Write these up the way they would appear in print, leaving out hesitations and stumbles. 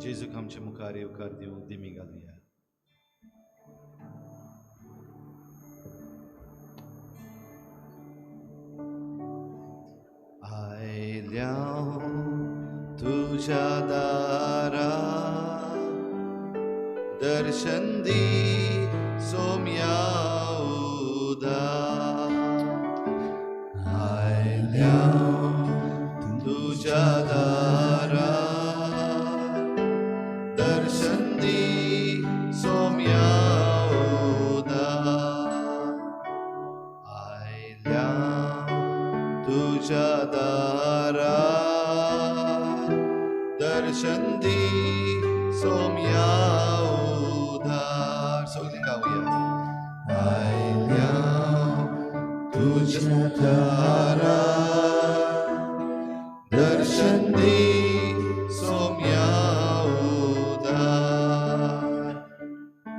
जेजूक आमचे मुखार येवकार दिवंक दिमी घालुया. आयल्या तुज्या दारा दर्शन दी सोम्या उदार. आयल्या तुज्या दारा दर्शन दी सोम्या उदार. आयल्या तुज्या दारा दर्शन दी सोम्या उदार. सगळीं गावया. आयल्या तुज्या दारा दर्शन दी सोम्या उदार.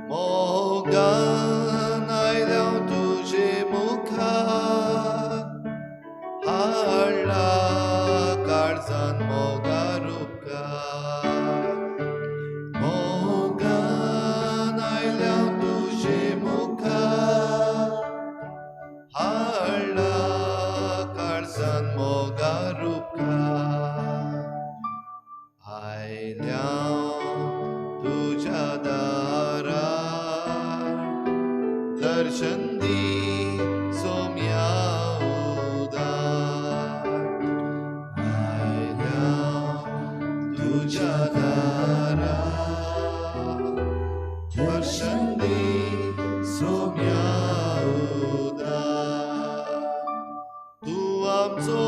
मोगान आयल्या तुजे मुखार हाडला काळजान मोगा रुपकार. मोगान आयल्या तुजे मुखार हाडला काळजान मोगा रुपकार. आयल्या तुज्या दारा दर्शन दी सोम्या उदार. आयल्या तुज्या दारा दर्शन दी सोम्या उदार. तूं आमचो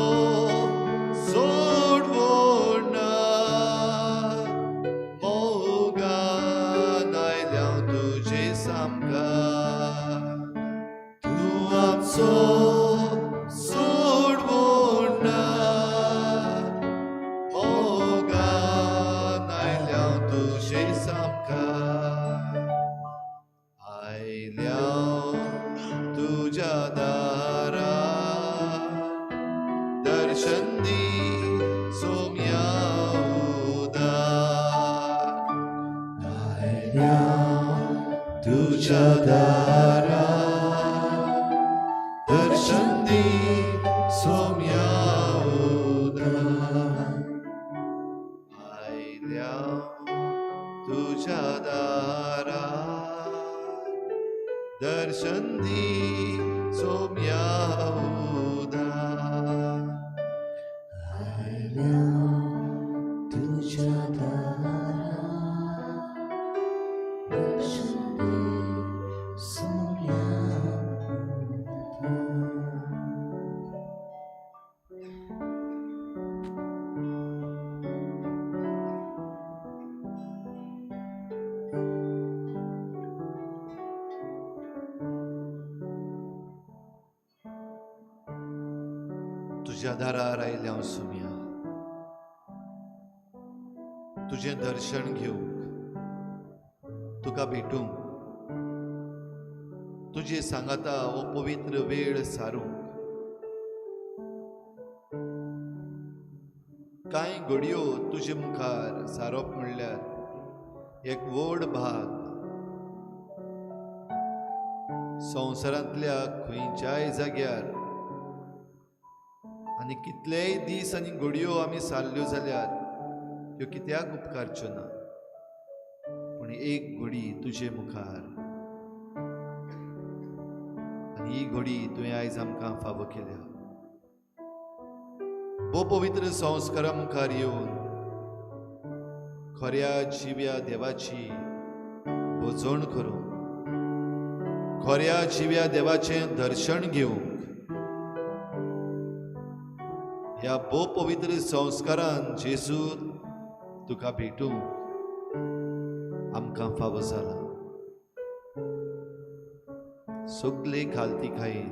सोडवणा मोगान आयल्या तुजे सामकार. तूं आमचो सोडवणा मोगान आयल्या तुजे सामकार. आयल्या तुज्या दारा दर्शन दी सोम्या उदार. आयल्या तुज्या दारा दर्शन दी सोम्या उदार. आयल्या तुज्या दारा दर्शन दी सोम्या उदार. आयल्या तुज्या दारा दर्शन दी सोम्या उदार. तुज्या दारार आयल्या हांव सोम्या, तुजें दर्शन घेवंक, तुका भेटूंक, तुजे सांगाता हो पवित्र वेळ सारूंक. कांय घडयो तुजे मुखार सारप म्हणल्यार एक व्हड भाग. संवसारांतल्या खंयच्याय जाग्यार आनी कितलेय दीस आनी घडयो आमी सारल्यो जाल्यार त्यो कित्याक उपकारच्यो ना, पूण एक घडी तुजे मुखार आनी ही घडी तुवें आयज आमकां फावो केल्या. भोव पवित्र संस्कारा मुखार येवन खऱ्या जिव्या देवाची भजण करूंक, खऱ्या जिव्या देवाचें दर्शन घेवंक ह्या भोव पवित्र संस्कारान जेजू तुका भेटूंक आमकां फावो जाला. सगले खालती खायन,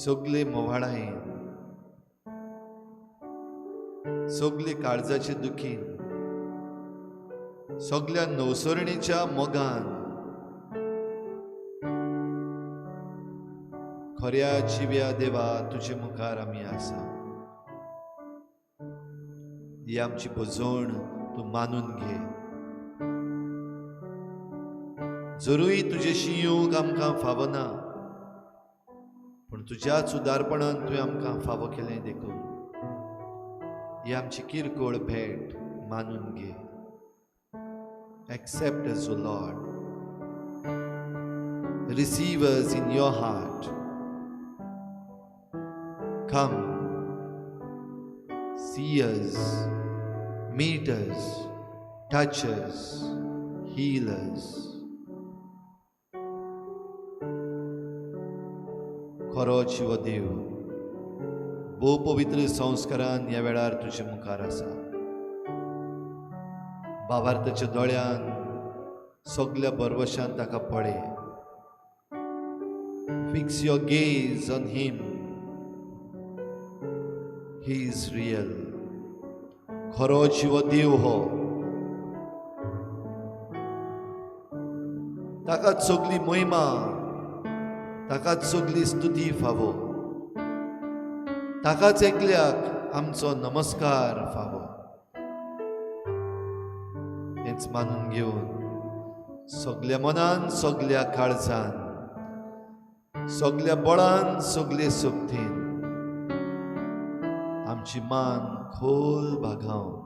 सगले मोवाळायेन, सगले काळजाचे दुखीन, सगल्या नवसरणीच्या मोगान खऱ्या जिव्या देवा तुजे मुखार आमी आसा. ही आमची भजवण तूं मानून घे. जरूय तुजेशी येवंक आमकां फावना, पूण तुज्याच उदारपणान तुवें आमकां फावो केलें देखून ही आमची किरकोळ भेट मानून घे. Accept us, O Lord. Receive us in your heart. Come, see us, meet us, touch us, heal us. खरो जिवो देव, भोव पवित्र संस्कारान ह्या वेळार तुजे मुखार आसा. भावार्थाच्या दोळ्यान सगल्या बरवशान ताका पळय. Fix your gaze on him. He is real. खरो जिवो देव हो. ताकाच सगली महिमा, ताकाच सगली स्तुती फावो, ताकाच एकल्याक आमचो नमस्कार फावो. हेंच मानून घेवन सगल्या मनान, सगल्या काळजान, सगल्या बळान, सगले शक्तीन आमची मान खोल बागावन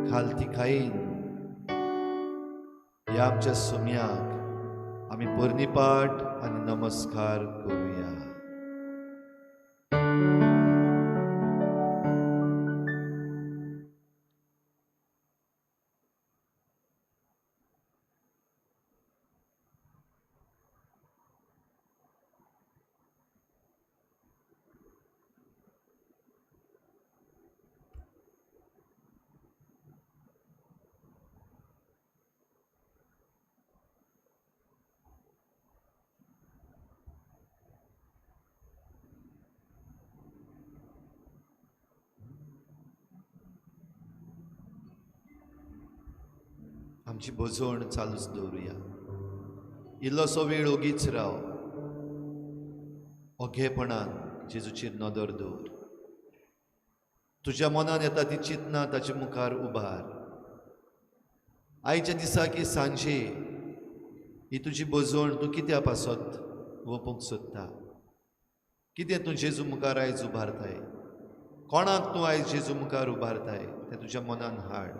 खालती खाईन ह्या आमच्या सुम्याक आमी पर्णिपाट आनी नमस्कार करुया. आमची भजवण चालूच दवरुया. इल्लोसो वेळ ओगीच राव, ओगेपणान जेजूचेर नदर दवर. तुज्या मनान येता ती चिंतना ताचे मुखार उबार. आयच्या दिसा की सांजे ही तुजी भजवण तूं कित्या पासत वोपूंक सोदता? कितें तूं जेजू मुखार आयज उबारताय? कोणाक तूं आयज जेजू मुखार उबारताय तें तुज्या मनान हाड.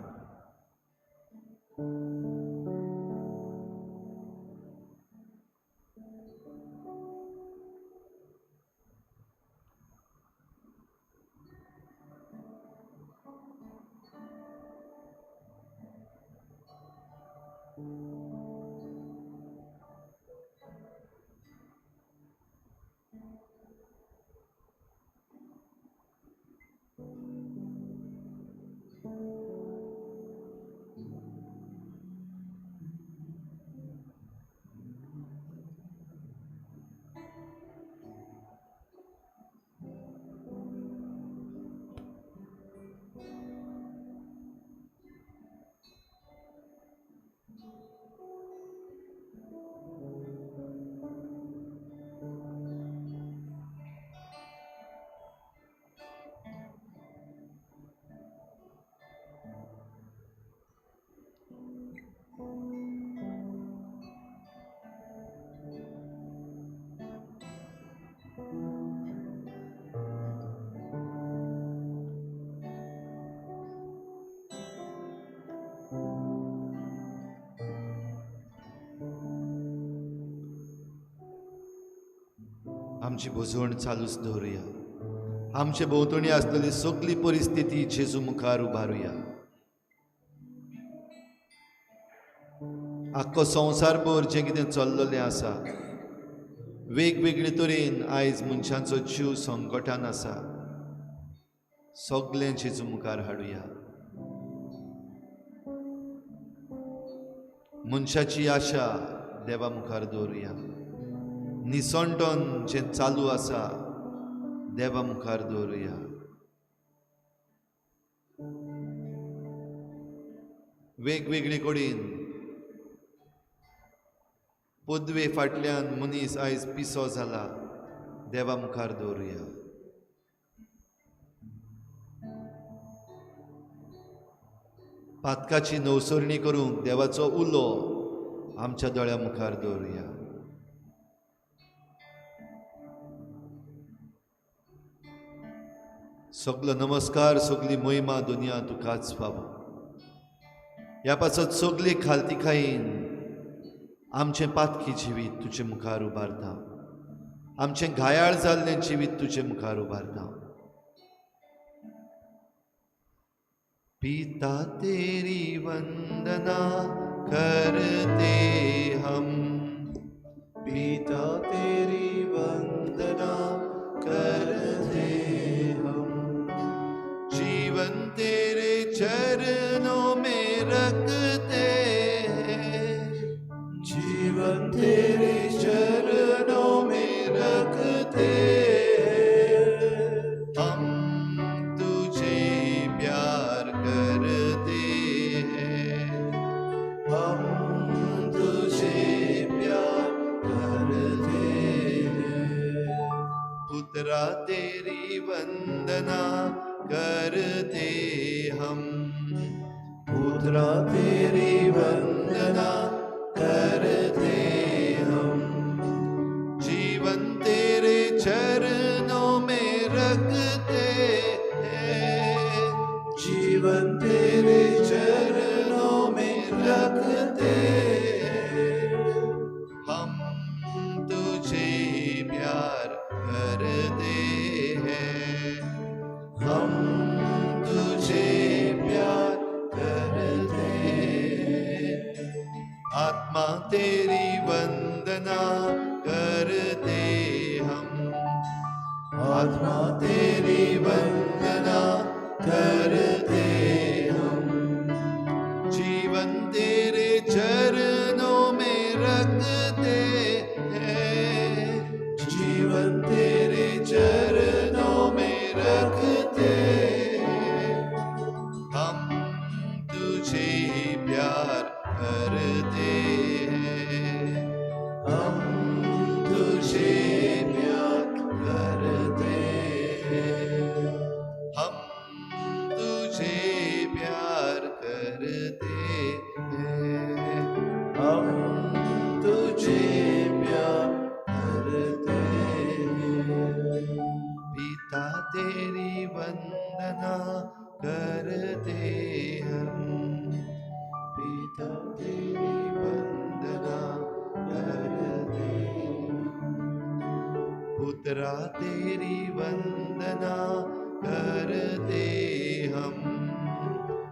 आमची भजवण चालूच दवरुया. आमचे भोंवतणी आसलेली सगली परिस्थिती जेजू मुखार उबारुया. आख्खो संवसारभर जें कितें चल्लेलें आसा, वेगवेगळे तरेन आयज मनशांचो जीव संकटान आसा, सगळें जेजू मुखार हाडुया. मनशाची आशा देवा मुखार दवरुया. निसंटन जें चालू आसा देवा मुखार दवरुया. वेगवेगळे कडेन पदवे फाटल्यान मनीस आयज पिसो जाला, देवा मुखार दवरुया. पातकाची नवसरणी करूंक देवाचो उलो आमच्या दोळ्या मुखार दवरुया. सगलो नमस्कार, सगली महिमा दुनिया तुकाच फावो. ह्या पासत सगली खालती खायन आमचें पातकी जिवीत तुजे मुखार उबारता, आमचें घायाळ जाल्लें जिवीत तुजे मुखार उबारता. पिता तेरी वंदना करते हम, पिता तेरी वंदना करते हम, जीवन तेरे चरणों में रखते हैं, जीवन तेरे चरणों में रखते हैं, हम तुझे प्यार करते हैं, हम तुझे प्यार करते हैं, पुत्रा तेरी वंदना करते हम, पुत्रा तेरी वंदना करते हम, जीवन तेरे चरणों में रखते हैं, जीवन तेरे चरणों में रखते हैं, हम तुझे प्यार करते हैं, हम तुझे प्यार करते हैं, आत्मा तेरी वंदना करते हम, आत्मा तेरी वंदना करते हम, जीवन तेरे चरणों में रखते हैं, जीवन तेरे चरणों में रखते हैं, हम तुझे प्यार करते हैं, हम तुझे प्यार करते हैं, हम तुझे प्यार करते हैं, हम तुझे प्यार करते हैं, पिता तेरी वंदना करते हम, पिता तेरी वंदना करते हम, पुत्रा तेरी वंदना करते हम,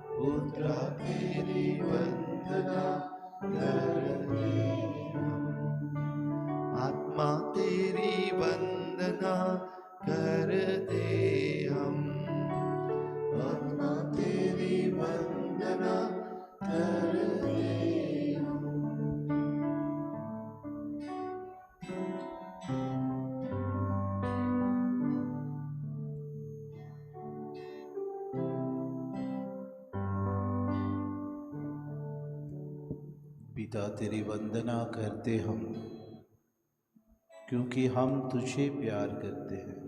पुत्रा तेरी वंदना करते हम, आत्मा तेरी वंदना करते हम, आत्मा तेरी वंदना करते हम। पिता तेरी वंदना करते हम, क्योंकि हम तुझे प्यार करते हैं।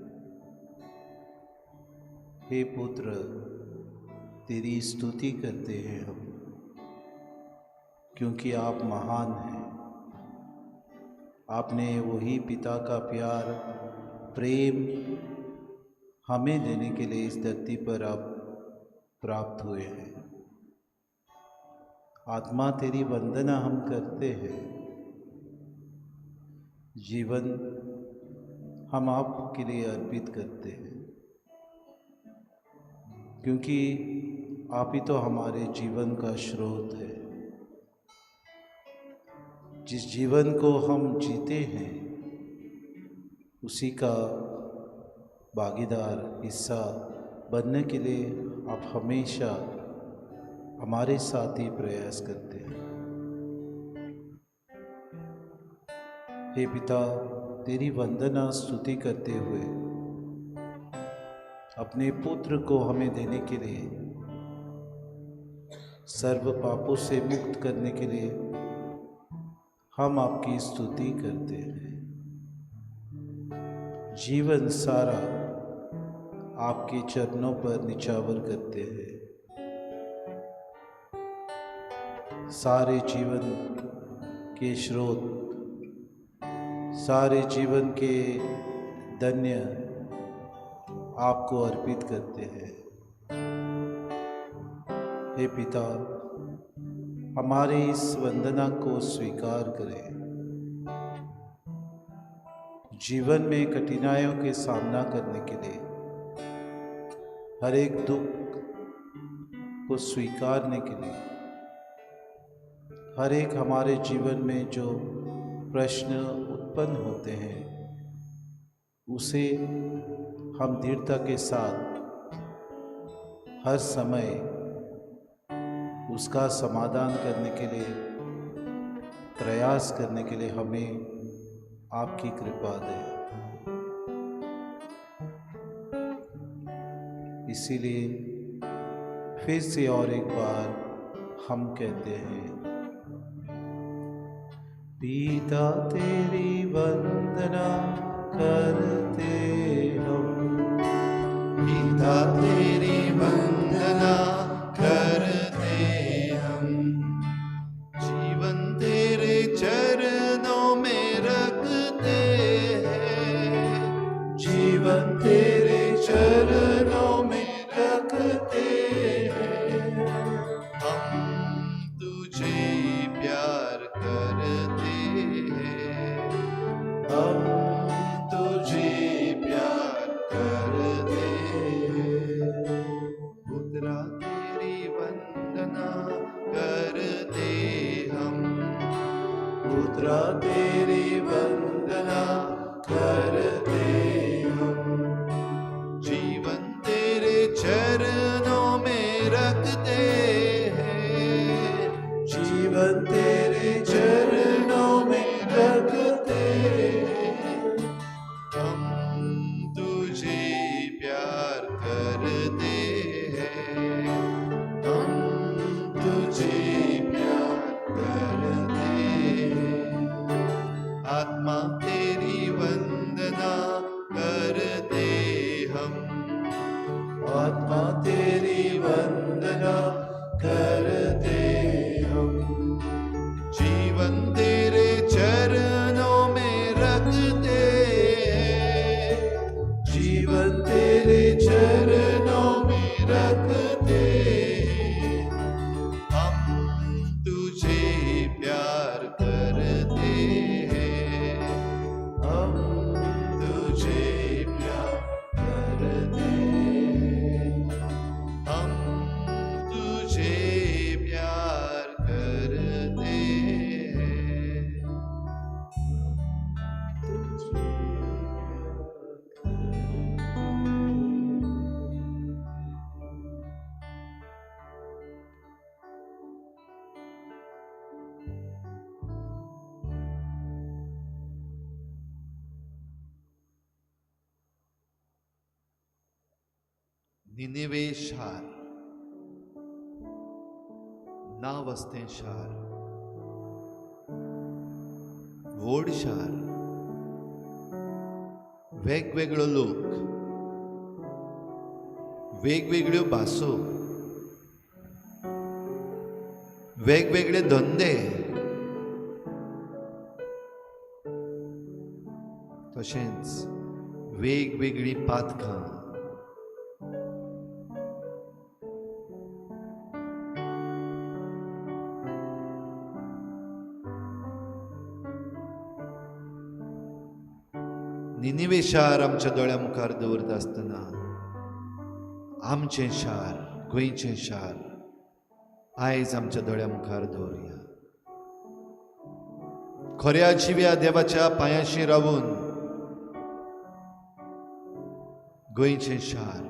हे पुत्र, तेरी स्तुति करते हैं हम, क्योंकि आप महान हैं। आपने वही पिता का प्यार, प्रेम हमें देने के लिए इस धरती पर आप प्राप्त हुए हैं। आत्मा तेरी वंदना हम करते हैं। जीवन हम आपके लिए अर्पित करते हैं, क्योंकि आप ही तो हमारे जीवन का स्रोत है। जिस जीवन को हम जीते हैं उसी का भागीदार हिस्सा बनने के लिए आप हमेशा हमारे साथ ही प्रयास करते हैं। हे पिता, तेरी वंदना स्तुति करते हुए अपने पुत्र को हमें देने के लिए, सर्व पापों से मुक्त करने के लिए हम आपकी स्तुति करते हैं। जीवन सारा आपके चरणों पर निछावर करते हैं। सारे जीवन के स्रोत, सारे जीवन के धन्य आपको अर्पित करते हैं। हे पिता, हमारे इस वंदना को स्वीकार करें। जीवन में कठिनाइयों के सामना करने के लिए, हर एक दुख को स्वीकारने के लिए, हर एक हमारे जीवन में जो प्रश्न उत्पन्न होते हैं उसे हम दृढ़ता के साथ हर समय उसका समाधान करने के लिए, प्रयास करने के लिए हमें आपकी कृपा दे। इसीलिए फिर से और एक बार हम कहते हैं, पिता तेरी वंदना करते हम, पिता तेरी वंदना करते हम, जीवन तेरे चरणों में रखते हैं, जीवन तेरे चरणों में रखते हैं, हम तुझे प्यार करते हैं, हम तुझे प्यार करते हैं, पुत्रा तेरी वंदना करते हम, पुत्रा तेरी वंदना करते हम, जीवन तेरे चरणों में रखते हैं, जीवन तेरे चरणों में रखते हैं, हम तुझे प्यार करते हैं, हम तुझे प्यार करते हैं, आत्मा तेरी वंदना करते हम, आत्मा तेरी वंदना करते हम, जीवन तेरे चरणों में रखते हैं, जीवन तेरे चरणों में रखते हैं, हम तुझे प्यार करते हैं, हम तुझे प्यार करते हैं, हम तुझे प्यार करते हैं। तुझे प्यार करते हैं। निनेवे शार, नावस्तें शार, व्हड शार, वेगवेगळो लोक, वेगवेगळ्यो भासो, वेगवेगळे धंदे, तशेंच वेगवेगळीं पातकां. निनिवे शार आमच्या दोळ्या मुखार दवरता आसतना आमचें शार, गोंयचें शार आयज आमच्या दोळ्या मुखार दवरुया. खऱ्या जिव्या देवाच्या पांयाशी रावून गोंयचें शार,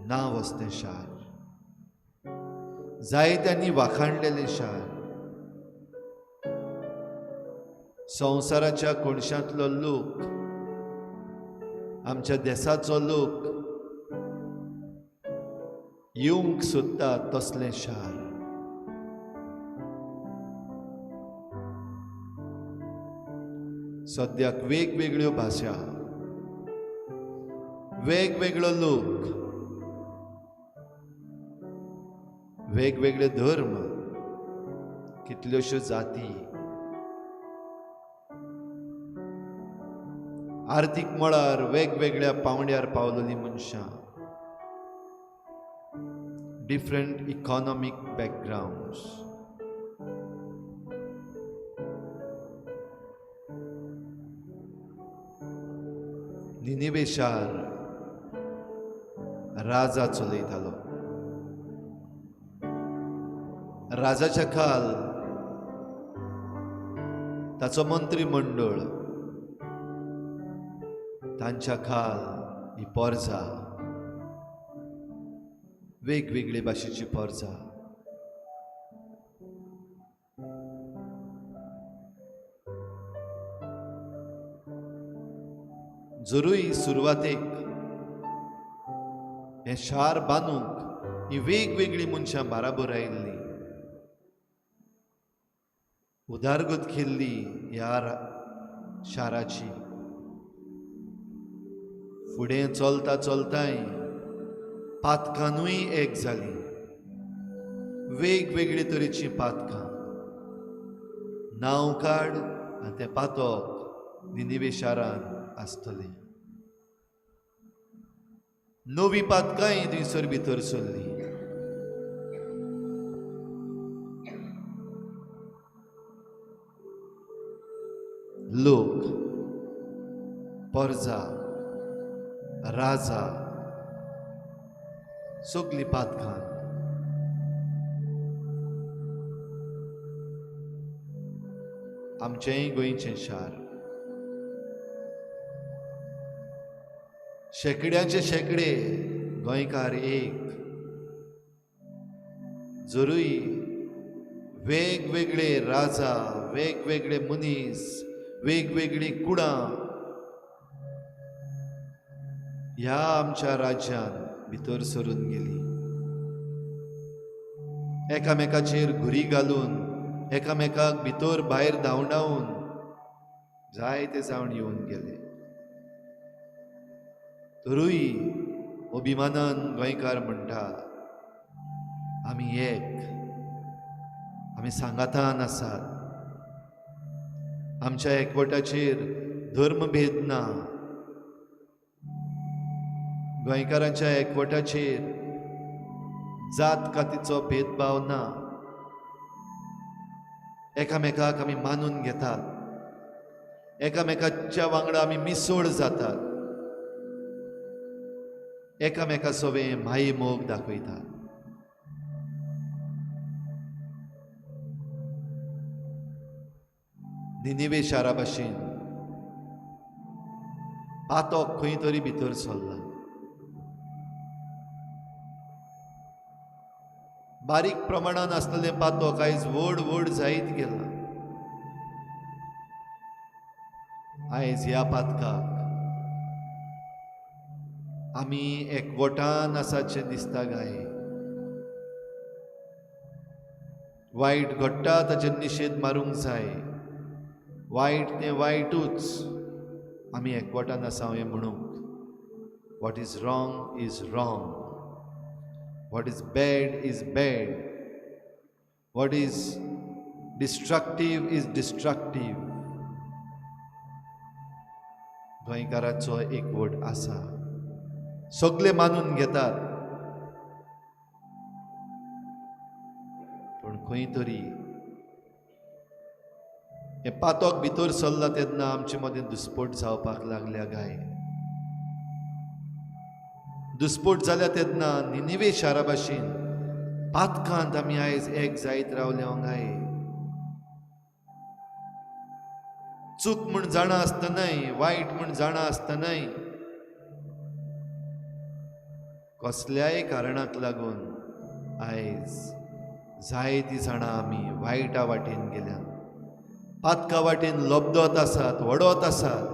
नांव वस्तें शार, जायत्यांनी वाखाणलेलें शार, संवसाराच्या कोनशांतलो लोक, आमच्या देसाचो लोक येवंक सोदता तसलें शार. सद्याक वेगवेगळ्यो भाशा, वेगवेगळो लोक, वेगवेगळे धर्म, कितल्योश्यो जाती, आर्थीक मळार वेगवेगळ्या पावंड्यार पावलेलीं मनशां, डिफरंट इकॉनॉमीक बॅकग्रावंड्स. निनिवे शार राजा चलयतालो. राजाच्या खाल ताचो मंत्रीमंडळ, तांच्या खाल ही पोरजा, वेगवेगळे भाशेची पोरजा. जरूय सुरवातेक हें शार बांदूंक ही वेगवेगळी मनशां बाराबर आयिल्लीं, उदारगत केल्ली ह्या शाराची. फुडें चलता चलताय पातकानूय एक जाली, वेगवेगळे तरेचीं पातकां. नांव काड आनी तें पातक निनिवे शारान आसतलें. नवी पातकांय थंयसर भितर सरलीं. लोक, परजा, राजा, सगळीं पातकां. आमचेंय गोंयचें शार शेंकड्यांचे शेंकडे गोंयकार एक, जरूय वेगवेगळे राजा, वेगवेगळे मनीस, वेगवेगळीं कुडां ह्या आमच्या राज्यांत भितर सरून गेली. एकामेकाचेर घुरी घालून, एकामेकाक भितर भायर धांवडावन जायते जावन येवन गेले. तरूय अभिमानान गोंयकार म्हणटा, आमी एक, आमी सांगातान आसात, आमच्या एकवटाचेर धर्मभेद ना, गोंयकारांच्या एकवटाचेर जात कातीचो भेदभाव ना, एकामेकाक आमी मानून घेतात, एकामेकाच्या वांगडा आमी मिसोळ जातात, एकामेका सवें माई मोग दाखयतात. निनिवे शारा भाशेन पातक खंय तरी भितर सरला. बारीक प्रमाणान आसलेलें पातक आयज व्हड व्हड जायत गेला. आयज ह्या पातकाक आमी एकवटान आसाचें दिसता गाय. वायट घडटा ताचेर निशेध मारूंक जाय, वायट तें वायटूच, आमी एकवटान आसा हें म्हणूंक. What is wrong is wrong, what is bad is bad, what is destructive is destructive. गोंयकाराचो एकवट आसा, सगळे मानून घेतात, पूण खंय तरी हें पातक भितर सरला तेन्ना आमचे मदें दुस्पोट जावपाक लागल्या गाय. दुस्पोट जाल्या तेन्ना निनिवे शारा भाशेन पातकांत आमी आयज एक जायत रावल्या गाय. चूक म्हूण जाणा आसतनाय, वायट म्हूण जाणा आसतनाय, कसल्याय कारणाक लागून आयज जायतीं जाणां आमी वायटा वाटेन गेल्या, पातका वाटेन लबदत आसात, वडत आसात.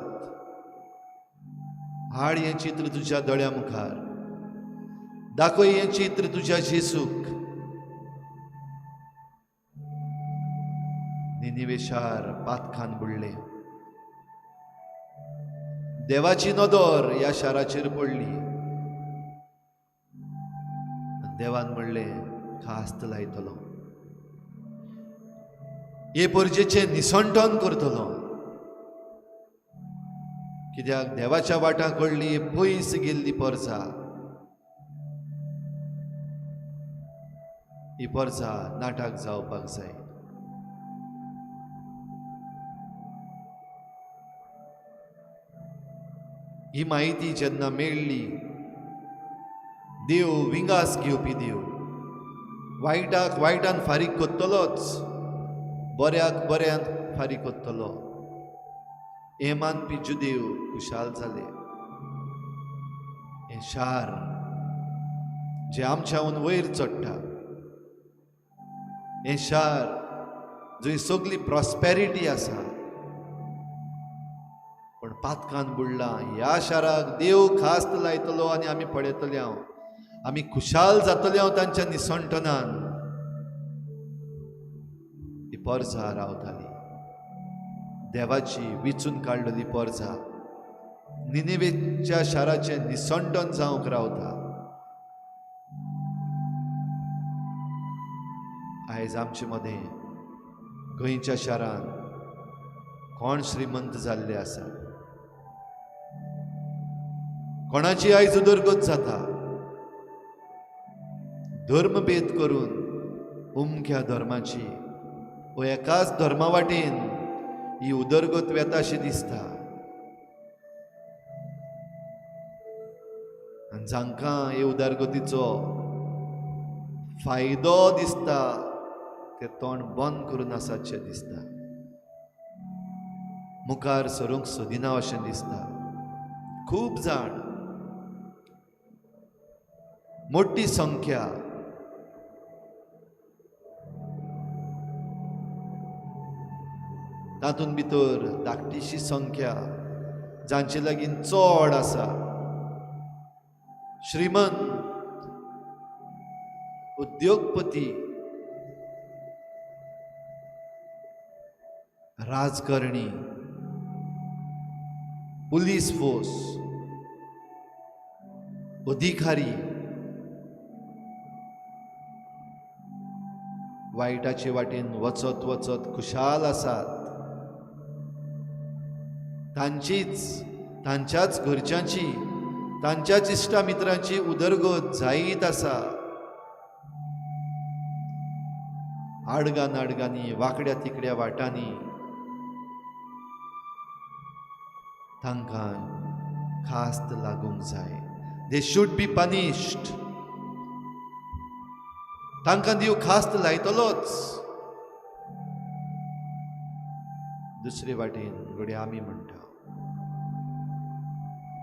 हाड हें चित्र तुज्या दोळ्या मुखार, दाखय हें चित्र तुज्या जेसूक. निनिवे शार पातकान बुडलें, देवाची नदर ह्या शाराचेर पडली. देवान म्हणलें, खास्त लायतलो. हे परजेचें निसंटन करतलो. कित्याक देवाच्या वाटां कडली पयस गेल्ली परजा, ही परजा नाटक जावपाक जाय. ही माहिती जेन्ना मेळ्ळी, देव विंगास घेवपी देव, वायटाक वायटान फारीक करतलोच, बऱ्याक बऱ्यान फारीक करतलो हें मानपी जुदेव खुशाल जाले. हें शार जें आमच्याहून वयर चडटा, हें शार जंय सगली प्रॉस्पेरिटी आसा, पूण पातकान बुडलां ह्या शाराक देव खास्त लायतलो आनी आमी पळयतले हांव, आमी खुशाल जातले हांव तांच्या निसंटनान. ही परजा रावताली, देवाची विचून काडलेली परजा निनिवेच्या शाराचें निसंटन जावंक रावता. आयज आमचे मदें गोंयच्या शारान कोण श्रीमंत जाल्ले आसा, कोणाची आयज उदरगत जाता, धर्मभेद करून उमक्या धर्माची व एकाच धर्मा वाटेन ही उदरगत वेता अशी दिसता. आनी जांकां हे उदरगतीचो फायदो दिसता ते तोंड बंद करून आसातशें दिसता, मुखार सरूंक सोदिना अशें दिसता. खूब जाण, मोठी संख्या तातूंत भितर धाकटीशी संख्या जांचे लागीं चड आसा, श्रीमंत, उद्योगपती, राजकारणी, पुलीस फोर्स, अधिकारी वायटाचे वाटेन वचत वचत खुशाल आसात. तांचीच, तांच्याच घरच्यांची, तांच्याच इश्टा मित्रांची उदरगत जायत आसा. आडगा नाडगांनी, वाकड्या तिकड्या वाटांनी तांकां खास्त लागूंक जाय. They should be punished. तांकां देव खास्त लायतलोच. दुसरे वाटेन घडये आमी म्हणटा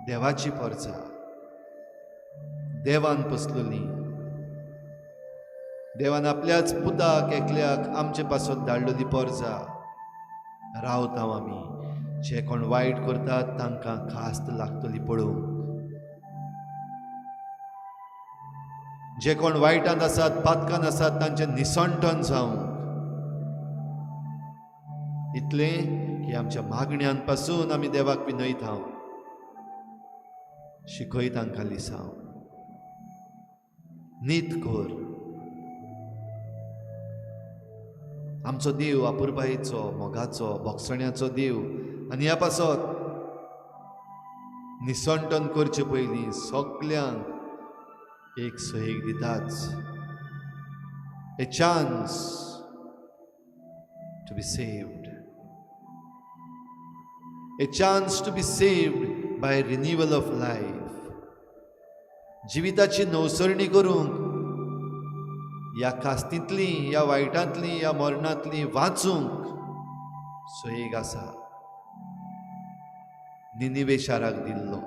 देवाची परजा, देवान पसलेली, देवान आपल्याच पुताक एकल्याक आमचे पासत धाडलेली परजा रावता आमी. जे कोण वायट करतात तांकां खास्त लागतली पळोवंक, जे कोण वायटांत आसात, पातकान आसात तांचें निसंटन जावंक. इतलें की आमच्या मागण्यान पासून आमी देवाक विनयता, शिकय तांकां लिसांव, नीत कर. आमचो देव अपुरबायेचो, मोगाचो, भोगसण्याचो देव आनी ह्या पासत निसंटन करचे पयलीं सगल्यांक एक सहीक दिताच, a chance to be saved, a chance to be saved by renewal of life. जिविताची नवसरणी करूंक ह्या कास्तींतली, ह्या वायटांतली, ह्या मरणांतली वाचूंक सोयीक आसा निनिवे शाराक दिल्लो.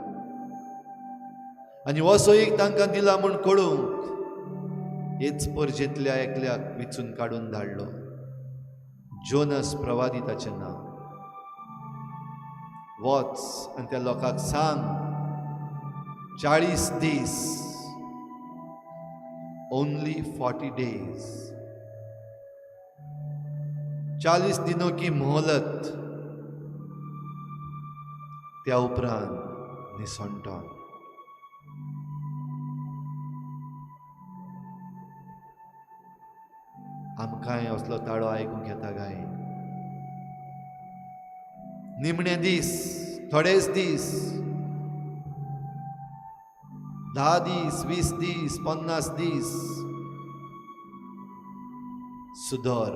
आनी हो सोयीक तांकां दिला म्हूण कळूंक हेच परजेंतल्या एकल्याक विचून काडून धाडलो, जोनस प्रवादी ताचें नांव. वच आनी त्या लोकांक सांग 40 दीस, ओनली 40 डेज, 40 दिनों की मोहलत, त्या उपरांत निसंटन. आमकांय असलो ताळो आयकूंक येता काय? निमणे दीस, थोडेच दीस, 10 दीस, 20 दीस, 50 दीस, सुदर,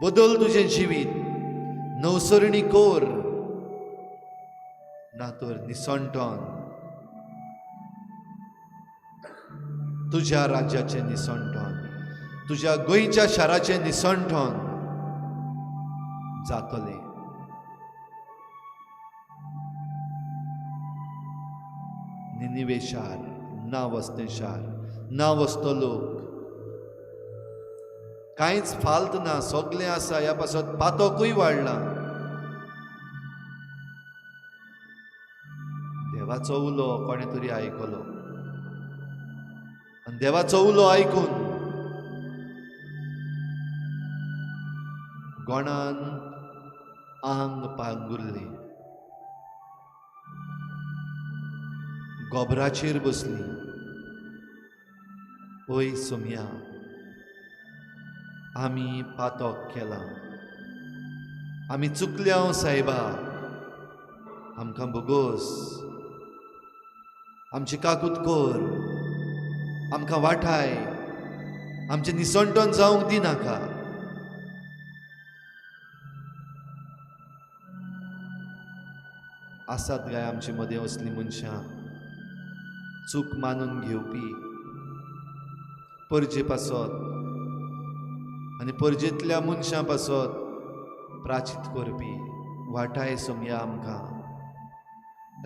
बदल तुजें जिवीत, नवसरणी कोर, ना तर निसणटन तुज्या राज्याचें निसणटन, तुज्या गोंयच्या शाराचें निसणटन जातलें. निनिवे शार ना वसतें शार, ना वसतो लोक, कांयच फाल्त ना, सगळें आसा, ह्या पासत पातकूय वाडलां. देवाचो उलो कोणें तरी आयकलो आनी देवाचो उलो आयकून गोणान आंग पांगुरलें, गोबराचेर बसली. ओय सोमया, आमी पातक केलां, आमी चुकल्या सायबा, आमकां भोगोस, आमची काकूत कर, आमकां वाठाय, आमचें निसणटन जावंक दिनाका. आसात गाय आमचे मदें असलीं मनशां, चूक मानून घेवपी, परजे पासत आनी परजेंतल्या मनशां पासत प्राचीत करपी. वाटाय सोमया आमकां,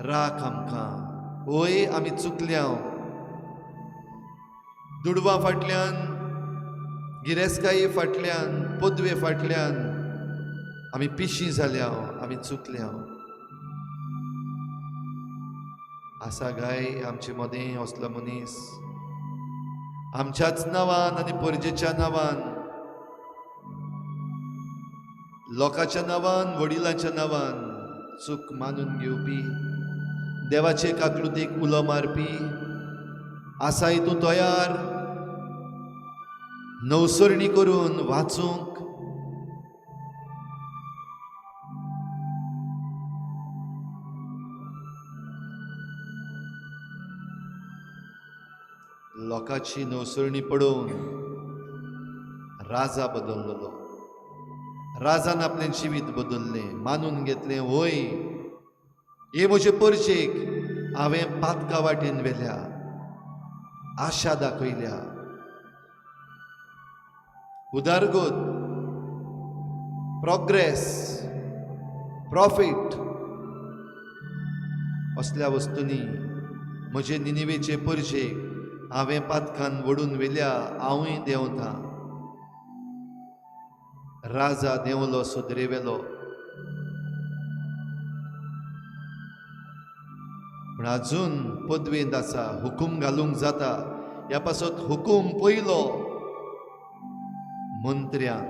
राख आमकां. ओय आमी चुकल्या, दुडवां फाटल्यान, गिरेस्तकाये फाटल्यान, पदवे फाटल्यान आमी पिशीं जाल्या, आमी चुकल्या. आसा गाय आमचे मदें असलो मनीस, आमच्याच नांवान आनी परजेच्या नांवान, लोकांच्या नांवान, वडिलांच्या नांवान चूक मानून घेवपी, देवाचे काकलुतीक उलो मारपी. आसाय तूं तयार नवसरणी करून वाचूंक? लोकांची नवसरणी पडोवन राजा बदललो. राजान आपलें जिवीत बदललें, मानून घेतलें, वय हे म्हजे परचेक हांवें पातका वाटेन व्हेल्या, आशा दाखयल्या, उदारगत, प्रोग्रेस, प्रॉफिट असल्या वस्तूंनी म्हजे निनिवेचे परचेक हांवें पातकान वडून व्हेल्या, हांवूय देंवता. राजा देंवलो सुदरेवेलो, पूण अजून पदवेंत आसा, हुकूम घालूंक जाता. ह्या पासत हुकूम पयलो मंत्र्यांक,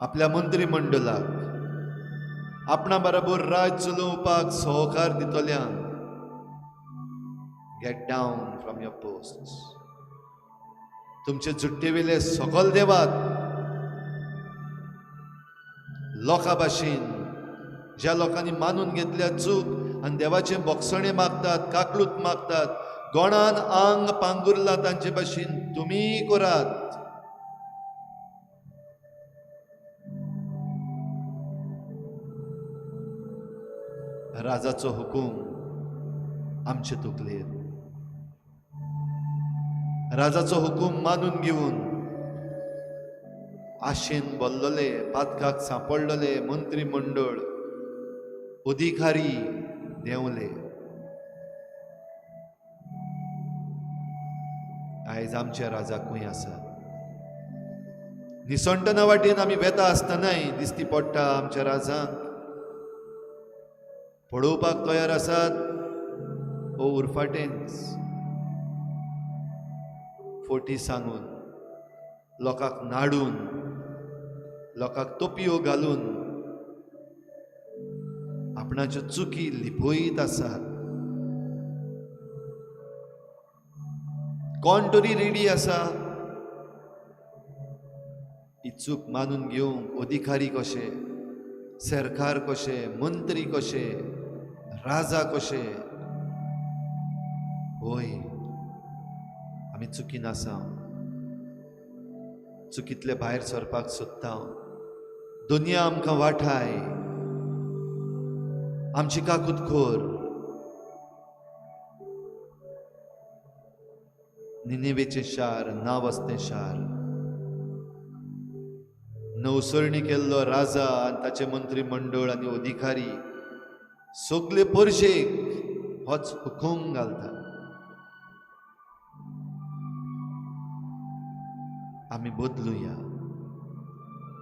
आपल्या मंत्रीमंडळाक, आपणा बरोबर राज चलोवपाक सहकार दितल्यांक, get down from your post. तुमचे जुट्टेवेले सकल देवात. लोकां भाशेन ज्या लोकांनी मानून घेतल्या चूक आनी देवाचें बोगसणें मागतात, काकलूत मागतात, गोणान आंग पांगुरला तांचे भाशेन तुमी करात. राजाचो हुकूम आमचे तकलेर, राजाचो हुकूम मानून घेवन आशेन बोल्लोले, पातकाक सांपडलोले मंत्रीमंडळ, अधिकारी देंवले. आयज आमच्या राजाकूय आसा. निसणटना वाटेन आमी वेता आसतनाय दिसती पडटा आमच्या राजांक पळोवपाक तयार आसात ओ उरफाटेंच फोटी सांगून, लोकांक नाडून, लोकांक तोपयो घालून आपणाच्यो चुकी लिपयत आसात. कोण तरी रेडी आसा ही चूक मानून घेवंक, अधिकारी कशे, सरकार कशें, मंत्री कशें, राजा कशें. होय, आमी चुकीन आसा, चुकीतले भायर सरपाक सोदता. दुनिया आमकां वाठाय, आमची काकूत खोर. निनेवेचें शार नावस्तें शार, नवसरणी केल्लो राजा आनी ताचे मंत्रीमंडळ आनी अधिकारी सगले परशेक होच हुकूम घालता. आमी बदलुया,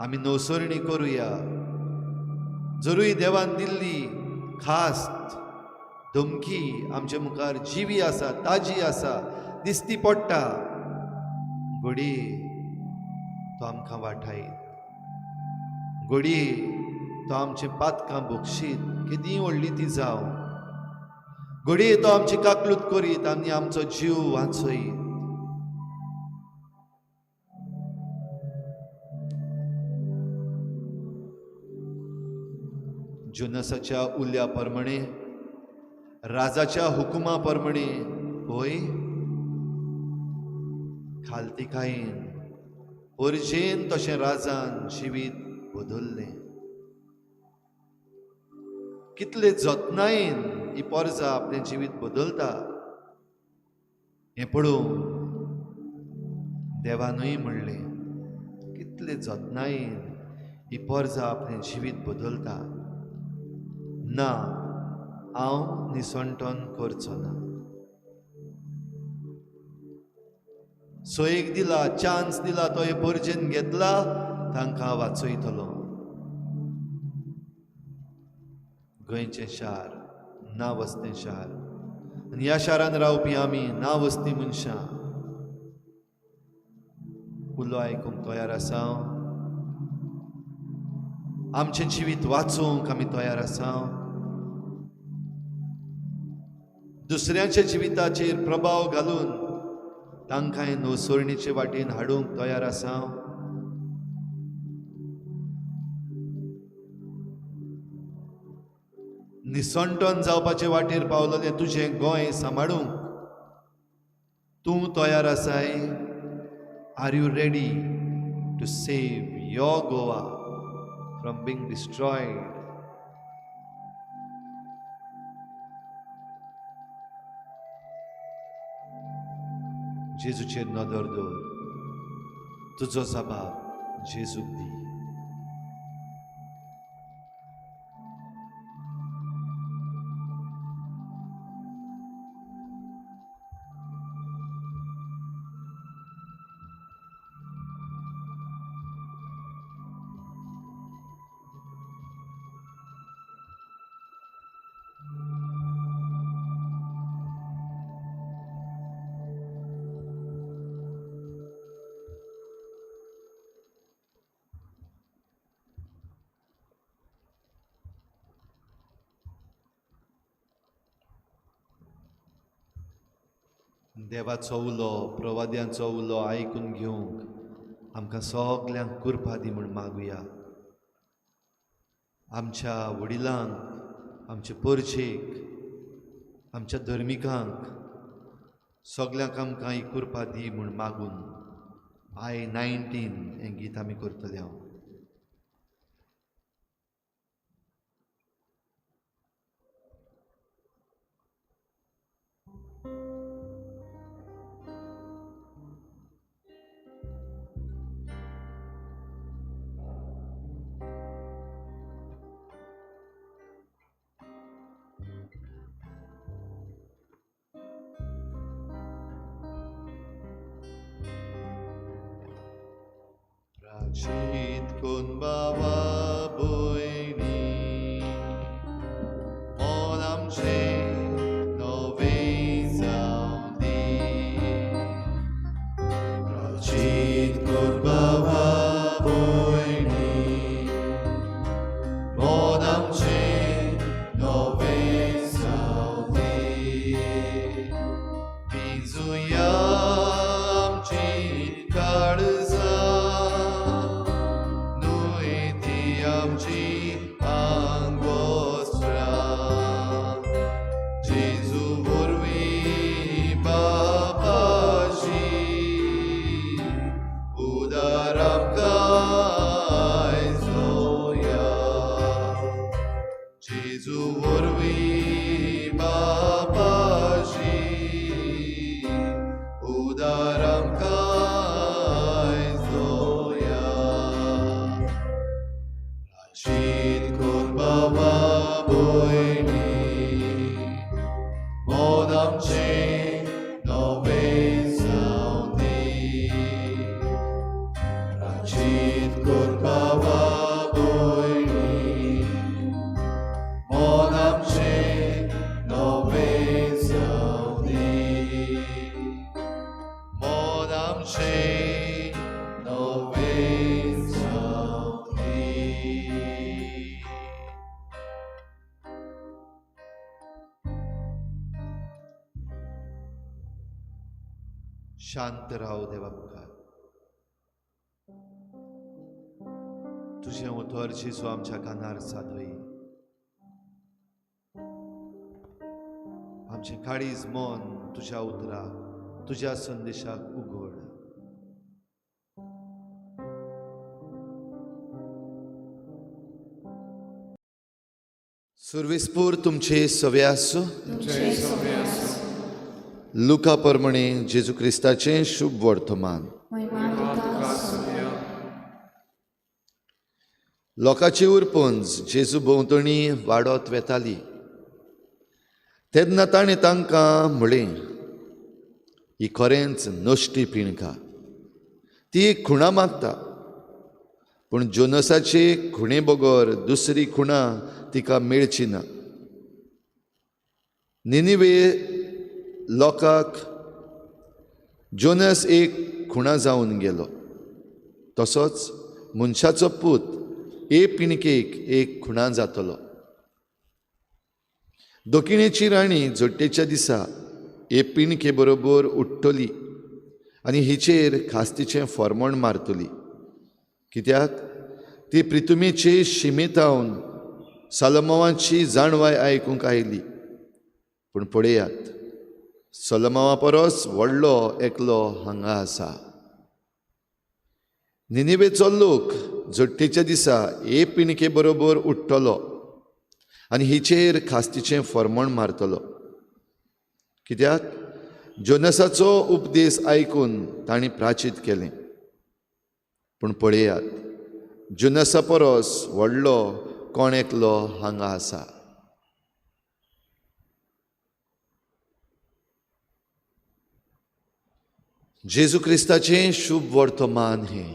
आमी नवसरणी करुया. जरूय देवान दिल्ली खास्त धमकी आमचे मुखार जिवी आसा, ताजी आसा, दिसती पडटा. घडये तो आमकां वाठायत, घडये तो आमचें पातकां बक्षीत, केदीं व्हडली ती जावं. घडये तो आमची काकलूत करीत आनी आमचो जीव वाचयत. जोनसाच्या उल्या प्रमाणे, राजाच्या हुकुमा प्रमाणे होय खालतिकायेन परजेन तशें राजान जिवीत बदल्लें. कितले जतनायेन ही परजा आपलें जिवीत बदलता हें पळोवन देवानूय म्हणलें, कितले जतनायेन ही परजा आपलें जिवीत बदलता. ना, हांव निसणटन करचो ना. सोयेक दिला, चान्स दिला, तो हे परजेन घेतला, तांकां वाचयतलो. गोंयचें शार नावस्तें शार आनी ह्या शारान रावपी आमी नावस्ती मनशां उलो आयकूंक तयार आसा. आमचें जिवीत वाचोवंक आमी तयार आसा. दुसऱ्यांच्या जिविताचेर प्रभाव घालून तांकां नवसरणीचे वाटेन हाडूंक तयार आसा. निसणटन जावपाचे वाटेर पावलेलें तुजें गोंय सांबाळूंक तूं तयार आसाय? Are you ready to save your Goa from being destroyed? जेजूचेर नदर दवर, तुजो जबाब जेजूक दी. देवाचो उलो, प्रवाद्यांचो उलो आयकून घेवंक आमकां सगल्यांक कृपा दी म्हूण मागुया. आमच्या वडिलांक, आमचे परजेक, आमच्या धर्मिकांक सगल्यांक आमकां ही कृपा दी म्हूण मागून I 19 हें गीत आमी करतले. हांव प्राचीत कोण बाबा भयणी मन आमचें नवें जावं दी. प्राचीत कोण बाबा भयणी मन आमचें नवें जावं दी. पिंजुया आमची काळजां, न्हय उदार आमकां आयज दया. प्रायश्चीत कोर बाबा भयणी, मन आमचें नवें जावं दी. प्रायश्चीत कोर बाबा भयणी, मन आमचें नवें जावं दी. मन आमचें नवें जावं दी. शांत राव देवा मुखार. तुजें उतर जेजू आमच्या कानार सादय. आमचें काळीज मन तुज्या उतराक, तुज्या संदेशाक उगड. सुर्वेसपूर तुमचे सवे आसूं. लुका परमणे जेजू क्रिस्ताचें शुभ वर्तमान. लोकांची उरपंज जेजू भोंवतणी वाडत वेताली तेन्ना ताणें तांकां म्हळें, ही खरेंच नश्टी पिणका. ती एक खुणा मागता, पूण जोनसाचे खुणे बगर दुसरी खुणा तिका मेळची ना. निनिवे लोकांक जोनस एक खुणा जावन गेलो, तसोच मनशाचो पूत ए पिणकेक एक खुणा जातलो. दक्षिणेची राणी जोडटेच्या दिसा ए पिणके बरोबर उठ्ठली आनी हिचेर खास्तीचें फॉर्मण मारतली, कित्याक ती प्रितुमेचे शिमेतावन सलमावाची जाणवाय आयकूंक आयली. पूण पळयात, सलमावा परस व्हडलो एकलो हांगा आसा. निनिवेचो लोक जोडटेच्या दिसा ए पिणके बरोबर उठ्ठलो आनी हिचेर खास्तीचें फॉर्मण मारतलो, कित्याक जोनसाचो उपदेश आयकून तांणी प्राचीत केलें. पूण पळयात, जोनसा परस व्हडलो कोण एकलो हांगा आसा. जेजू क्रिस्ताचें शुभ वर्तमान हें.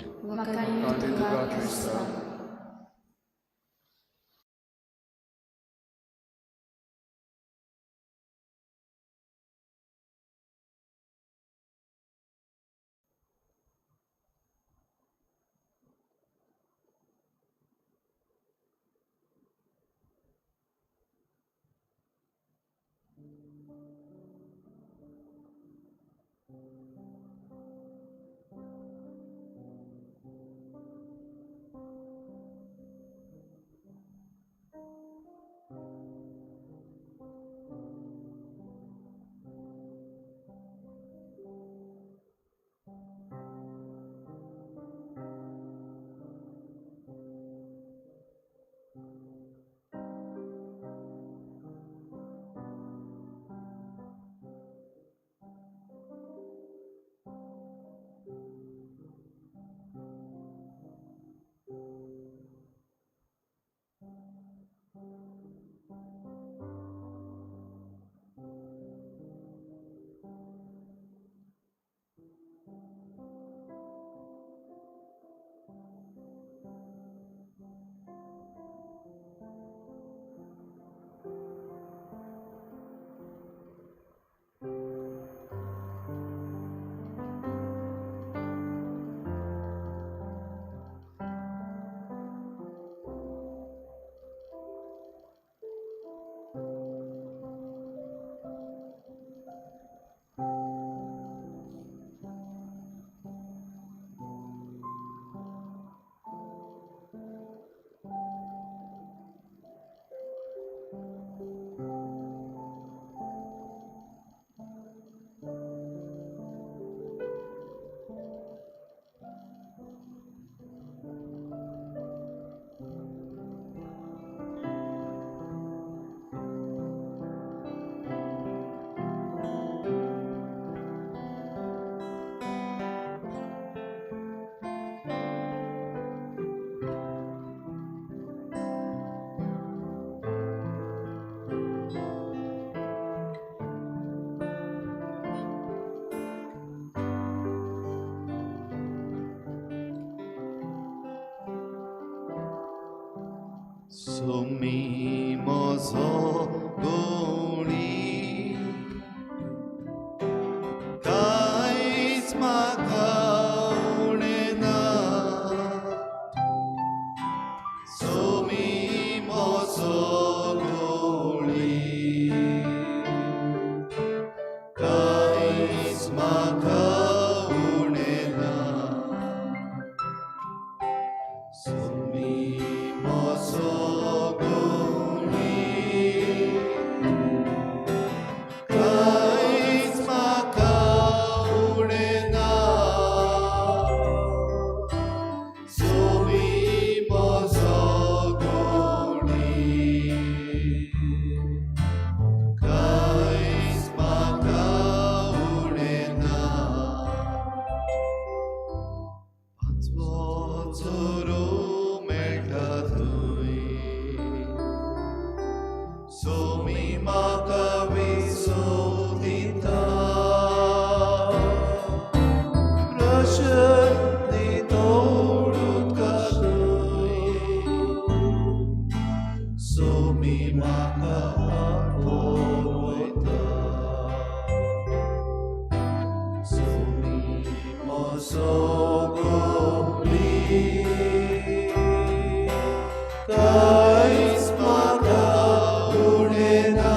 सोमी म्हजो गोळी कांयच म्हाका उणें ना. सोमी म्हजो गोळी कांयच म्हाका उणें ना. सोमी म्हजो गोळी कांयच म्हाका उणें ना. सोमी म्हजो गोळी कांयच म्हाका उणें ना. पांचवो चोरो मेळटा थंय सोमी म्हाका विसव दिता. प्रसन्न नितळ उदकांतूय सोमी म्हाका आपोवन वयता. सोमी म्हजो गोळी कांयच म्हाका उणें ना.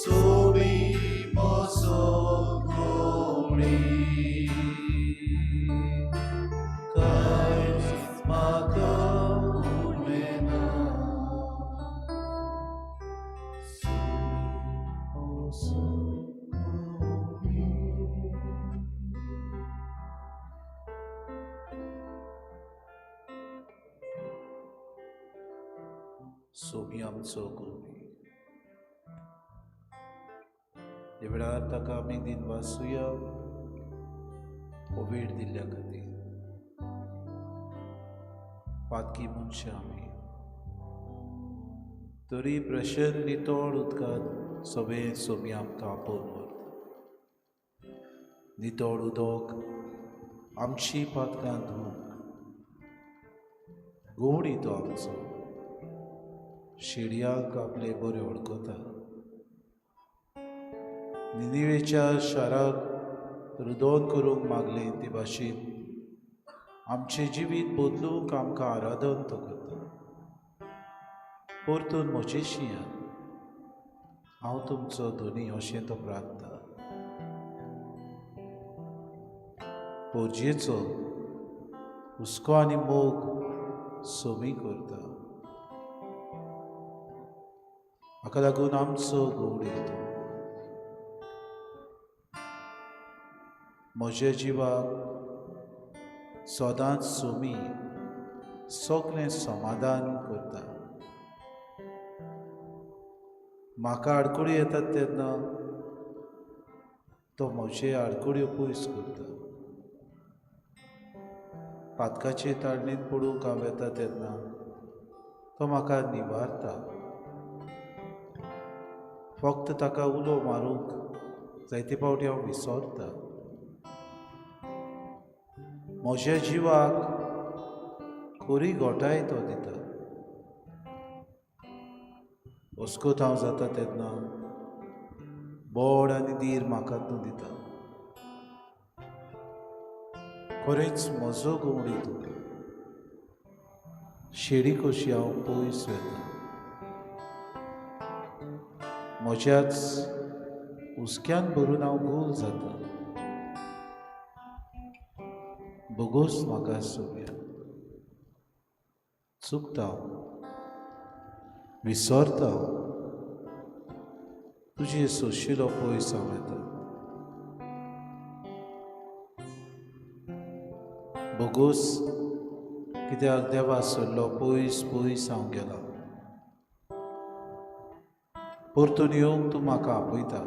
सोमी म्हजो गोळी कांयच म्हाका उणें ना. सोमी म्हजो गोळी. सोमी आमचो गोवी. ह्या वेळार ताका आमी दिनवासुया हो वेळ दिल्ल्या खातीर. पातकी मनशां आमी तरी प्रसन्न नितळ उदकांत सगळें सोमी आमकां आपोवन व्हरता. नितळ उदक आमची पातकां धुवंक. गोवणी तो आमचो शेडयांक आपले बऱ्यो वळखता. निनिवेच्या शाराक रुदोन करूंक मागलें ते भाशेन आमचें जिवीत बदलूंक आमकां आराधन तो करता. परतून म्हजेशी यात, हांव तुमचो धनी अशें तो प्रार्थना. पोरजेचो हुस्को आनी मोग सोमी करता. हाका लागून आमचो गोवडी तो. म्हज्या जिवाक सदांच सोमी सगळें समाधान करता. म्हाका आडखळी येतात तेन्ना तो म्हजे आडखळ्यो पयस करता. पातकाचे ताळणेंत पडूंक हांव येता तेन्ना तो म्हाका निवारता. फक्त ताका उलो मारूंक जायते फावटी हांव विसरता. म्हज्या जिवाक खरी घोटाय तो दिता. अस्कोत हांव जाता तेन्ना बोड आनी धीर म्हाका तूं दिता. खरेंच म्हजो गवडी तूं. शेडी कशी हांव पयस वता. म्हज्याच हुस्क्यान भरून हांव गोल जाता. बोगोस म्हाका सोबया. चुकता हांव, विसरता हांव, तुजे सोशिलो पयस हांव येता. बोगोस कित्याक देवा सरलो पयस पयस हांव गेला. परतून येवंक तूं म्हाका आपयता.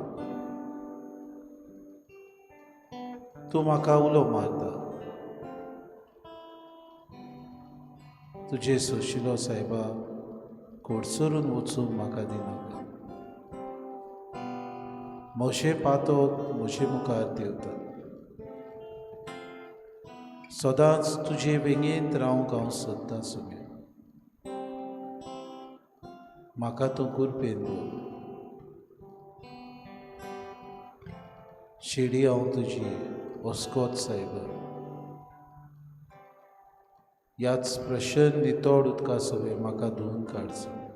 तूं म्हाका उलो मारता. तुजे सोशिलो सायबा कोडसरून वचूंक म्हाका दिनाका. म्हजें पातक म्हजे मुखार देंवता. सदांच तुजे वेंगेंत रावंक हांव सोदतां सोम्या. म्हाका तूं कुरपेन दवर. शेडी हांव तुजी ओस्कोत सायबा. ह्याच प्रसन्न नितळ उदका सवें म्हाका धुवन काड सोम्या.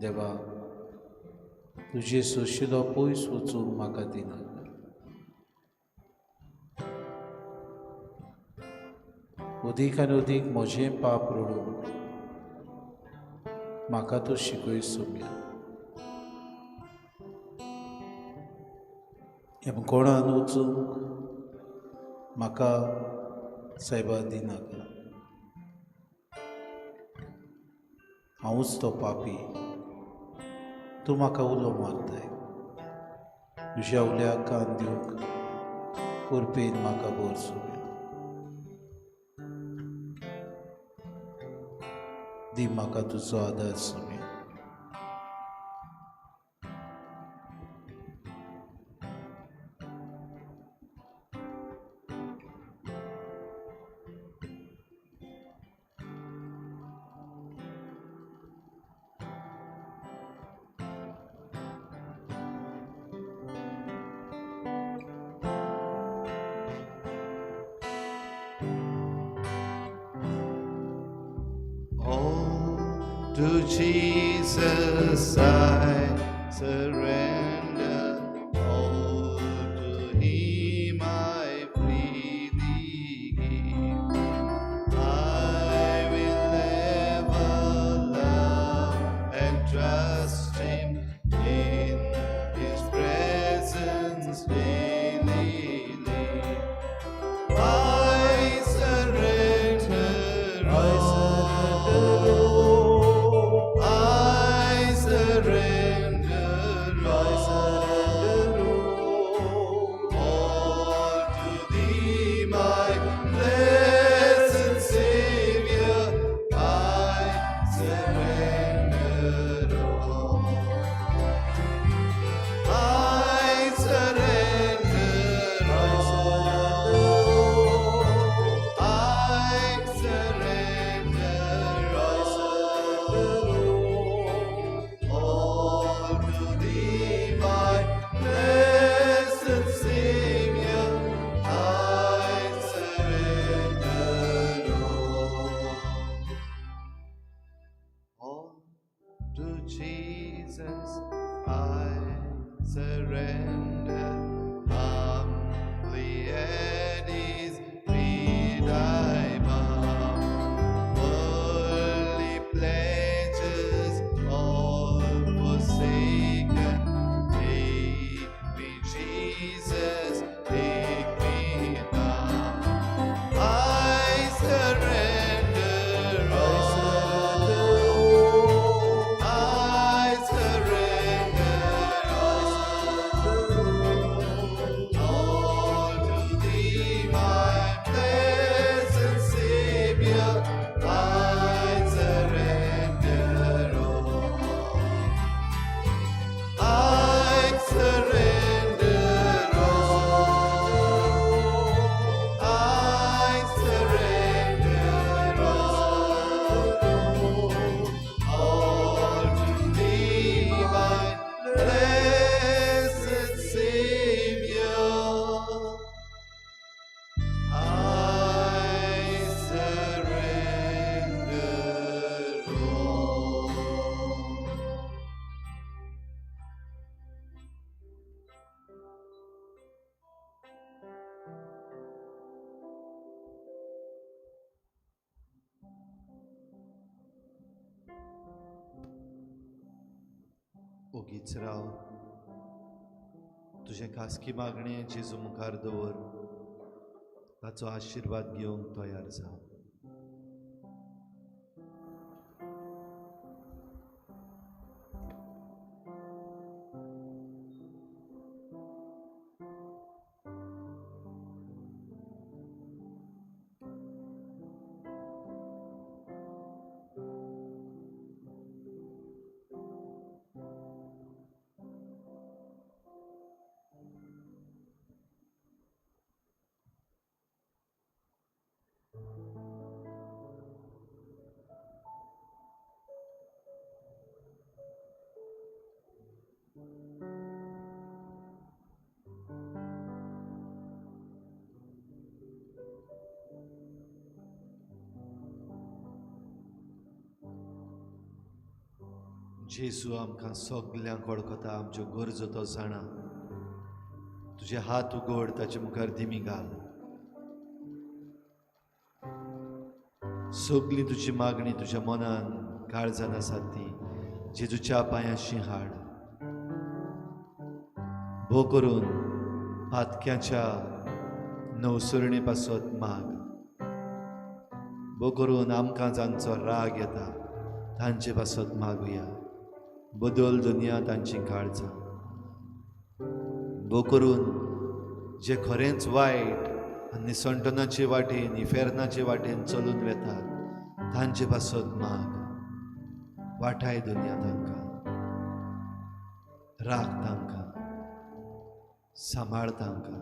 देवा, तुजे सोशिलो पयस वचूंक म्हाका दिनाका. अदीक आनी अदीक म्हजें पाप रडून म्हाका तूं शिकय सोम्या. कोणान वचूंक म्हाका सायबा दिनाका. हांवूच तो पापी, तूं म्हाका उलो मारताय. तुज्या उल्याक कान दिवंक कुरपेन म्हाका भर सोम्या. दी म्हाका तुजो आदार Saumya. To Jesus I surrender, all to Him I freely give. I will ever love and trust Him in His presence daily live. I surrender, I surrender all. I surrender I surrender all to Thee, my blessed Savior. I surrender all. I surrender all. I surrender all. All to Thee, my blessed Savior. I surrender all. All to Jesus I surrender. Humbly at His feet I bow. Worldly pleasures all forsaken. Take me, Jesus, take me now. I surrender all. I surrender all. All to Thee, my blessed Savior. I surrender all. I surrender all. I surrender all. All to Thee, my blessed Savior. I surrender all. ओगीच राव. तुजें खासगी मागणें जेजू मुखार दवर. ताचो आशिर्वाद घेवंक तयार जा. जेजू आमकां सगल्यांक वळखता, आमच्यो गरजो तो जाणा. तुजे हात उगड, ताचे मुखार दिमी घाल. सगली तुजी मागणी तुज्या मनान काळजान आसा ती जेजूच्या पांयांशी हाड. भो करून पातक्याच्या नवसरणे पासत माग. भो करून आमकां जांचो राग येता तांचे पासत मागुया. बदल दुनिया तांची काळजां. भो करून जे खरेंच वायट आनी निसंटनाचे वाटेन इफेर्नाचे वाटेन चलून वेतात तांचे पासत माग. वाठाय दुनिया तांकां, राख तांकां, सांबाळ तांकां.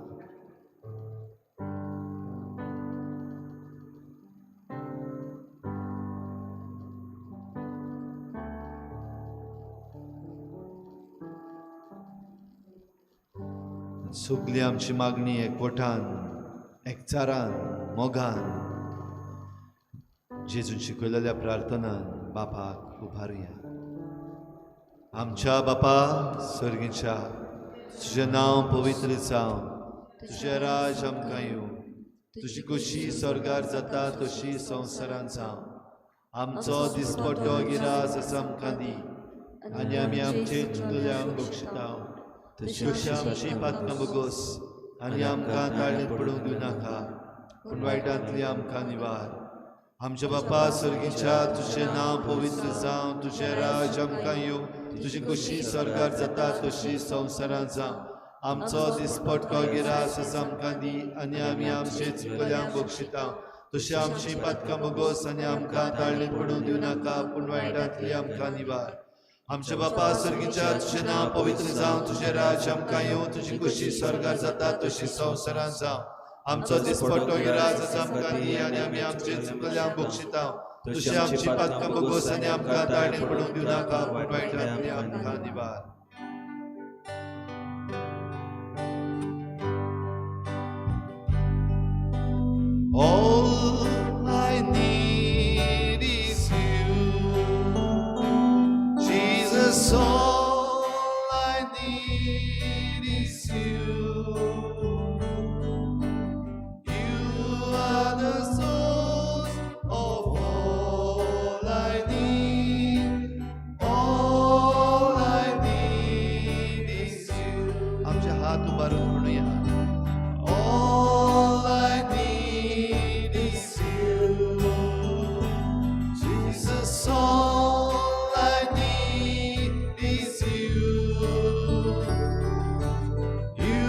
सगली आमची मागणी एकवटान, एकचारान, मोगान जेजून शिकयलेल्या प्रार्थनान बापाक उबारुया. आमच्या बापा सर्गीच्या, तुजें नांव पवित्र जावं, तुजें राज आमकां येवं, तुजी खोशी स्वर्गार जाता तशी संवसारान जावं. आमचो दिसपट्टो गिरास आसा आमकां दी आनी आमी आमचे चुकल्यांक बक्षिता, तशी आमची पातकां बगोस आनी आमकां ताळेंत पडूंक दिवनाका, पूण वायटांतली आमकां निवार. आमच्या बापा सर्गीच्या, तुजें नांव पवित्र जावं, तुजें राज आमकां येवं, तुजी खोशी स्वर्गार जाता तशी संवसारान जावं. आमचो दिसपट्टो गिरास आसा आमकां दी आनी आमी आमचे चुकल्यांक बक्षिता, तशी आमची पातकां बगोस आनी आमकां ताळेंत पडूंक दिवनाका, पूण वायटांतली आमकां निवार. आमच्या बापा सर्गीच्या, तुजें नांव पवित्र जावं, तुजें राज आमकां येवं, तुजी खोशी स्वर्गार जाता तशी संवसारान जावं. आमचो दिसपट्टो गिरास आसा आमकां दी आनी आमी आमचे चुकल्यांक बक्षिता, तशी आमची पातकां बगोस आनी आमकां ताळेंत पडूंक दिवनाका, पूण वायटांतली आमकां निवार. All I need is you, Jesus, all I need is you. You are the source of all I need. All I need is you. आमचे हात उबारून म्हणूया. All I need is you, Jesus, all I need is you. You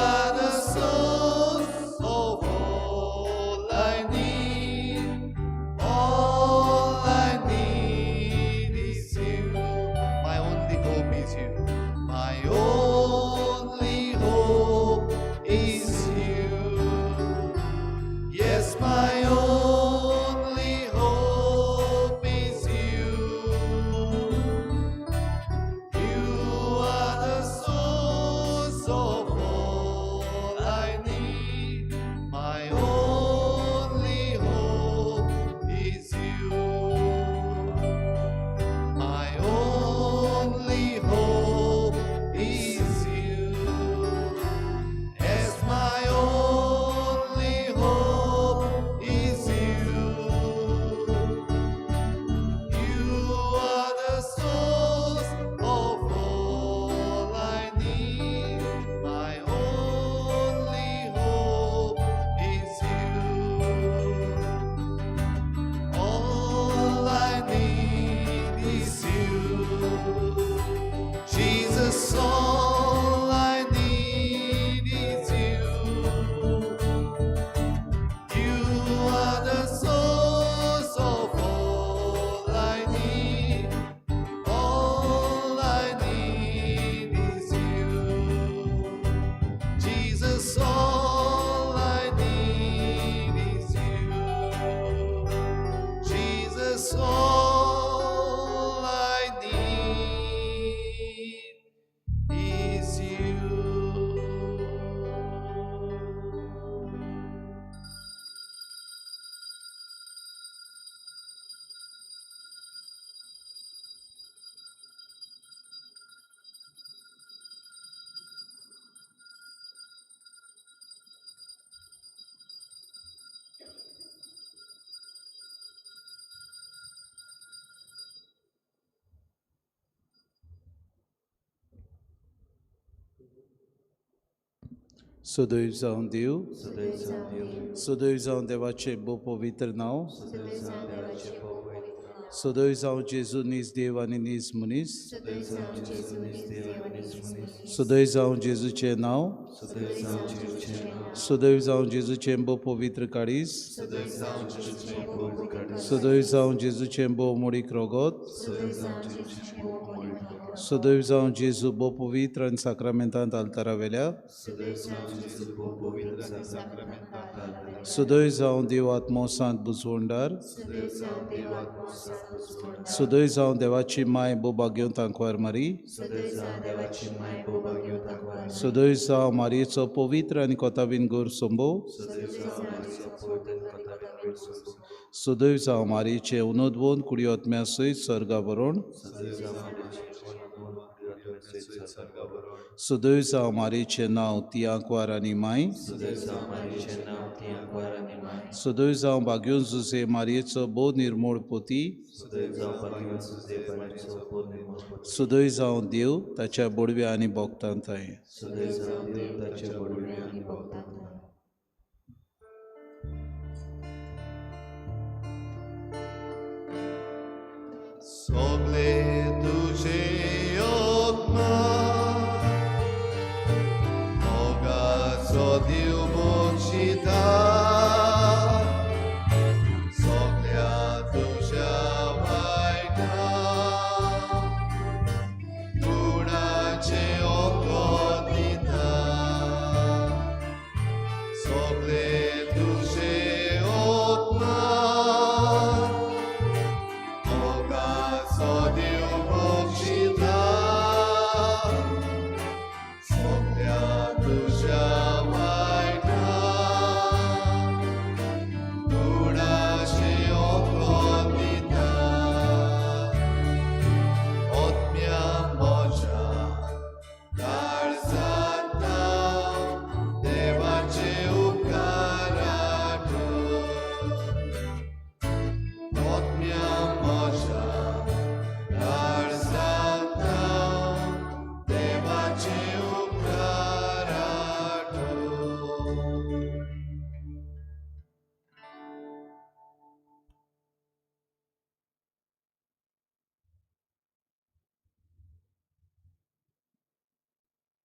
are the source of all I need. All I need is you. My only hope is you. My only hope सदैव जावं देव, सदैव जावं देव, सदैव जावं देवाचें भोव पवित्र नांव, सदैव जावं देवाचें भोव पवित्र नांव, सदैव जावं जेजू नीज देव आनी नीज मनीस, सदैव जावं जेजू नीज देव आनी नीज मनीस, सदैव जावं जेजूचें नांव, सदैव जावं जेजूचें नांव, सदैव जावं जेजूचें भोव पवित्र काळीज, सदैव जावं जेजूचें भोव पवित्र काळीज, सदैव जावं जेजूचें भोव मोडीक रगत, सदैव जावं जेजूचें भोव मोडीक रगत, सदैव जावं जेजू भोव पवित्र आनी साक्रामेंतांत आल्तारा वेल्या, सदैव जावं जेजू भोव पवित्र आनी साक्रामेंतांत आल्तारा, सदैव जावं देव आत्मो सांत बुजवणदार, सदैव जावं देव आत्मो सांत बुजवणदार, सदैव जावं देवाची माय भोव भाग्यवंत आंकवार मारी, सदैव जावं देवाची माय भोव भाग्यवंत आंकवार मारी, सदैव जावं मारयेचो पवित्र आनी कोताबीन गोर संभव, सदैव जावं मारयेचो पवित्र आनी कोताबीन गोर संभव, सदैव जावं मारयेचें उनोदवोन कुडी आत्म्या सयत सर्गा भरोण, सदैव जावं मारयेचें उनोदवोन कुडी आत्म्या सयत सर्गा भरोण, सदैव जावं मारयेचें नांव ती आंकवार आनी माय, सदैव जावं मारयेचें नांव ती आंकवार आनी माय, सदैव जावं भाग्योन जुजे मारयेचो भोव निर्मोळ पोती, सदैव जावं भाग्यवंत जुजे मारयेचो भोव निर्मोळ पोती, सदैव जावं देव ताच्या बोडव्या आनी भोगतांत आहे. सदैव जावं देव ताच्या बोडव्या आनी भोगतांत आहे. सगळे तुझे आत्मा मोगाचो देव बक्षिता, सगळ्या तुज्या वायटा गुणाचें वखद दिता, सगळे तुझे आत्मा मोगाचो देव बक्षिता, सगळ्या तुज्या